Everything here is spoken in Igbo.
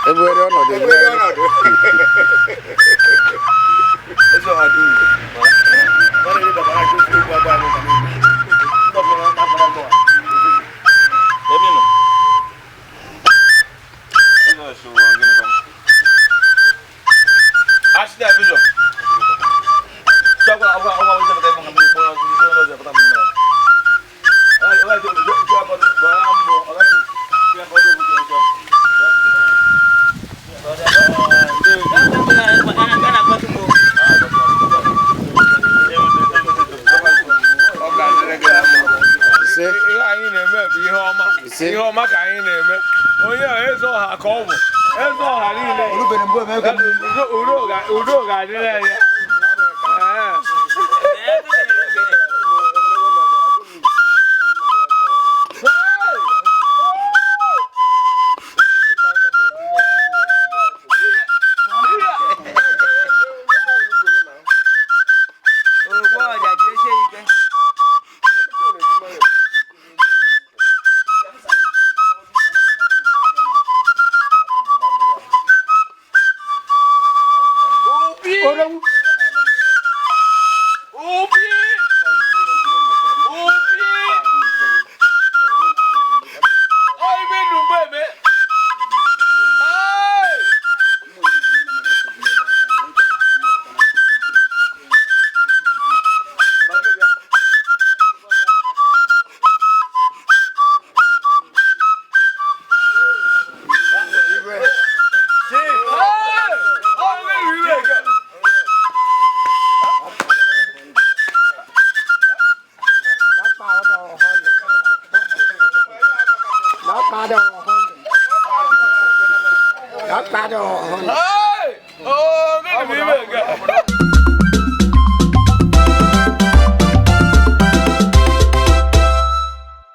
Egweri ọnọdụ egweri Ihe anyị na-eme bụ ihe ọma. Ihe ọma ka anyị na-eme. Onye a eze ọha ka ọ bụ. Eze ọha niile. Udo ga-adịrị ya.